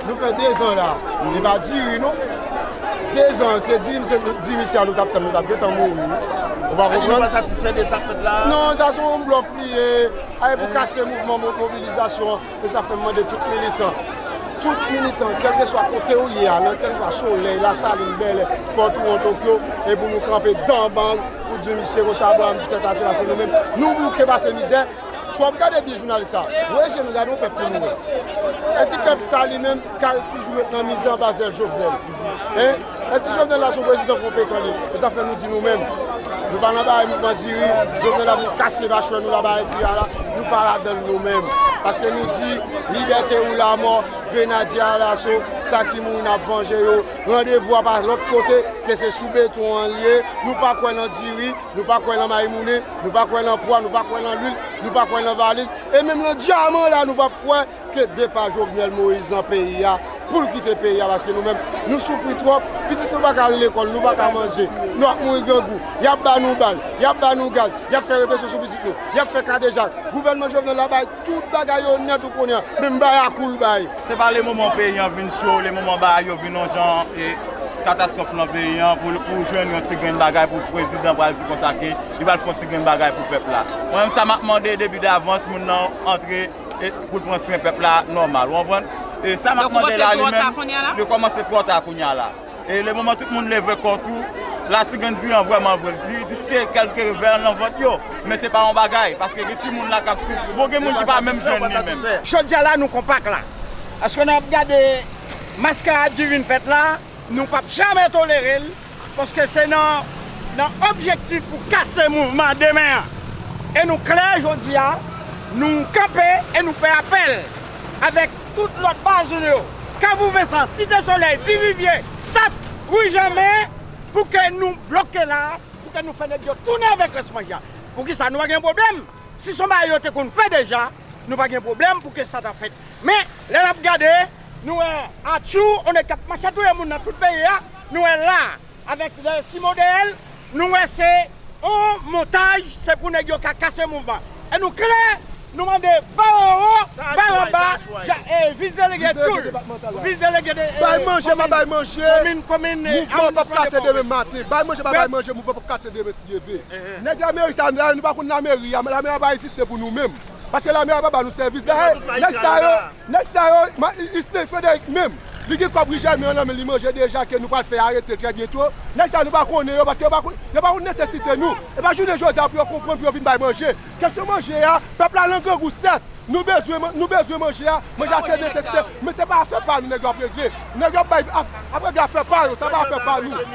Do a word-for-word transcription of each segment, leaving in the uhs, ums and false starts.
Nou fè dezan la, e pa diri non. Dezan, se diri, se diri misye a nou t ap tann, nou t ap gentan mouri wi. Ou pa konprann? Sa di nou pa satisfè de sa k fèt la? Non, sa se yon blòf li ye. A, e pou kase mouvman mo-, mobilizasyon an. E sa fè m mande tout militan, tout militan, kèlkeswa kote ou ye a, nan kèlkeswa Solèy, Lasalin, Bèlè, Fò Touwon, Tokyo, e pou nou kanpe dan bang, pou di misye konsa, bò, m di sèt ase, paske nou menm, nou bouke pase mizè. Si w ap gade byen jounalis sa, voye je nou gade yon pèp pou nou wè. Èske pèp sa li menm ka toujou ret nan mizè anba zèl Jovenel? Hein? Èske Jovenel la se yon prezidan konpetan li? E sa fè nou di nou menm, nou pa nan bagay mouvman diri, Jovenel ap vin kase machwè nou la bagay diri a la, nou pa ladan l nou menm. Paske nou di, libète ou lamò, grenadye alaso, sa ki mouri n ap vanje yo. Randevou a pa lòt kote ke se sou beton an l ye. Nou pa kwè nan diri, nou pa kwè nan mayi moulen, nou pa kwè nan pwa, nou pa kwè nan lwil, nou pa kwè nan valiz, e menm nan dyaman la nou p ap kwè ke depa Jovenel Moïse nan peyi a, pou l kite peyi a, paske nou menm, nou soufri twòp, pitit nou pa ka al lekòl, nou pa ka manje, nou ap mouri grangou, y ap ba nou bal, y ap ba nou gaz, y ap fè represyon sou pitit nou, y ap fè kadejak. Gouvènman Jovenel la bay tout bagay yo nèt ou konnen an, menm bayakou l bay. Se pa le moman peyi an vin cho, le moman bagay yo vin yon jan, e katastwòf nan peyi an, pou, pou jwenn yon ti grenn bagay pou prezidan pral di konsa ke li pral fè yon ti grenn bagay pou pèp la. Mwen menm sa m ap mande depi davans, moun nan antre e pou l pran swen pèp la nòmal, ou konprann? E sa m ap mande la, li menm, li kòmanse twò ta kounye a la. E le moman tout moun leve kò tou, la si gen diri an vrèman vre, li, li se kèlke vè nan vant yo, men se pa yon bagay, paske gen timoun la k ap soufri. Bon, gen moun ki pa menm jwenn li menm. Jodi a la, nou konpak la. Paske n ap gade maskarad ki vin fèt la, nou p ap janmen tolere l, paske se nan, nan objektif pou kase mouvman demen an. E nou klè jodi a, nou kanpe e nou fè apèl avèk tout lòt baz nou yo, Kafou Vensan, Site Solèy, Ti Rivye, Sat, Ri Jamen, pou ke nou bloke la, pou ke nou fè nèg yo tounen avèk rès manje a. Poukisa nou pa gen pwoblèm? Si se yon bagay yo te konn fè deja, nou pa gen pwoblèm pou ke sa ta fèt. Men, lè n ap gade, nou wè atchou, on nèg k ap mache touye moun nan tout peyi a, nou wè la, avèk lè Simon dèyè l, nou wè se on montaj, se pou nèg yo ka kase mouvman. E nou klè, nou mande Bawowo, Bawaba, ja, e, vis delege Tchoul, vis delege de, e, bay manje, pa bay manje, komin, komin, e, mouvman p ap kase demen maten. Bay manje, pa bay manje, mouvman p ap kase demen. Nèg lameri sa, nou pa konn lameri a, lameri a pa egziste pou nou menm. Paske lameri a pa ba nou sèvis. Dayè, nèg sa yo, nèg sa yo, Isney Frederick menm, li gen kòb Ri Jamen an nan men li, manje deja ke nou pral fè arete trè byento. Nèg sa yo, nou pa konnen yo, paske yo pa konn, yo pa konn nesesite nou. E pa jounen jodi a pou yo konprann pou yo vin bay manje. Kesyon manje a, pèp la nan grangou sèt. Nou bezwen, nou bezwen manje a, manje a se nesesite, men se pa afè pa nou nèg yo ap regle. Nèg yo ap bay, ap, ap regle afè pa yo, sa pa afè pa nou.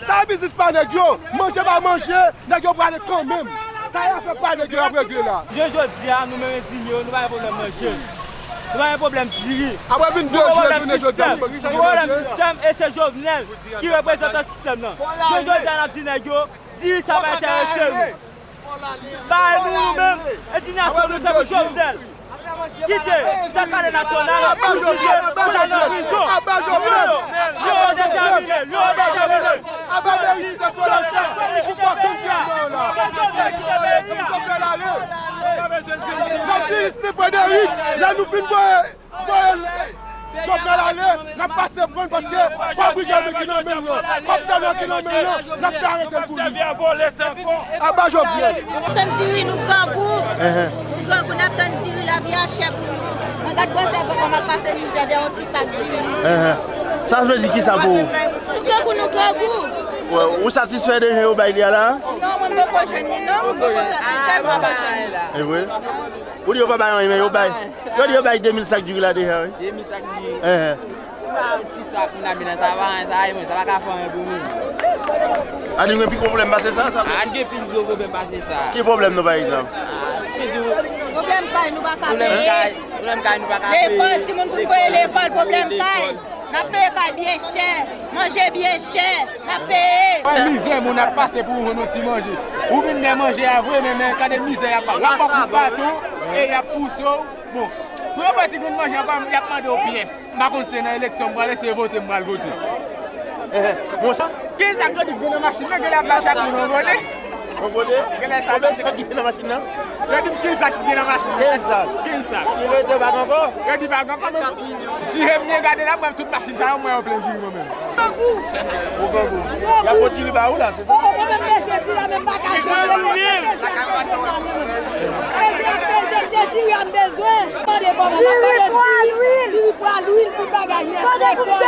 Sa e biznis pa nèg yo. Manje pa manje, nèg yo prale kanmenm. Sa y ap fè pa nèg yo ap regle la. Jounen jodi a, nou menm endinye yo, nou pa gen pwoblèm manje. Nou pa gen pwoblèm diri. Apre vin de je jounen jodi a, nou pa gen sistèm. Nou gen pwoblèm sistèm e se Jovenel ki reprezantan sistèm nan. Jounen jodi a, n ap di nèg yo, diri sa pa enterese nou. Bay nou, nou menm, endinasyon nou se pou Jovenel. Kite, sa palè nasyonal, pou kite, pou l al nan prizon. Lyon, Lyon dètèmine, Lyon dètèmine. Aba Meri Site Solèy sa, pou pa konn ki anba yo la. Jovenel ale. N ap di Site Frederick, lè nou fin voye, voye Jovenel ale, n ap pase pran l paske Fabrice Germain ki nan men l lan, kòb tènò ki nan men l lan, n ap fè arete l pou li. Aba Jovenel. Tann diri nou grangou. Nou grangou, n ap tann diri, lavi a chè pou nou. Mwen gad gwosè kòman m ap pase mizè de yon ti sak diri. Sa vle di kisa pou ou? Tankou nou grangou. Ou satisfè de jan yo bay li a la? Non, mwen m poko jwenn li non, mwen poko satisfè, m poko jwenn li. E vre? Ou di yo pa bay anyen, men yo bay. Yo di yo bay de mil sak diri la deja, wi. De mil sak diri. Enhen. Ti sak moun ap vin nan sa pa anyen, sa, e mwen, sa pa ka fè anyen pou moun. A nou gen pi gwo pwoblèm pase sa, sa? A nou gen pi gwo pwoblèm pase sa. Ki pwoblèm nou, pa egzanp? Pwoblèm kay nou pa ka peye. Pwoblèm kay nou pa ka peye. Lekòl, timoun pou voye lekòl, pwoblèm kay. N ap peye kay byen chè, manje byen chè, n ap peye. Wè mizè moun ap pase pou jwenn yon ti manje. Ou vin gen manje a vre, men, men gade mizè y ap pase. Y ap pran kou baton e y ap pouse w. Bon, pou yo pran ti grenn manje ankò, y ap mande w pyès. M pa konn si se nan eleksyon m prale, se vote m pral vote. Enhen. Bon, sa? Kenz sak yo di k gen nan machin nan, genlè ap ba chak moun yon vole. Yon kote? Genlè sa. Konbyen sak ki gen nan machin nan? Yo di m kenz sak ki gen nan machin nan. Kenz sak? Kenz sak. Ki rete bak ankò? Yo di bak ankò, men jire m byen gade la, m wè tout machin sa yo, m wè yo plen diri mwen menm. Ou grangou. Y ap pot diri ba ou la, se sa? O, mwen menm bezwen diri a, menm bagay. Bezwen, bezwen, bezwen, bezwen, bezwen, bezwen, se diri a m bezwen. Mande kòman m ap mande diri, diri pwa lwil, tout bagay nèt, lèktè.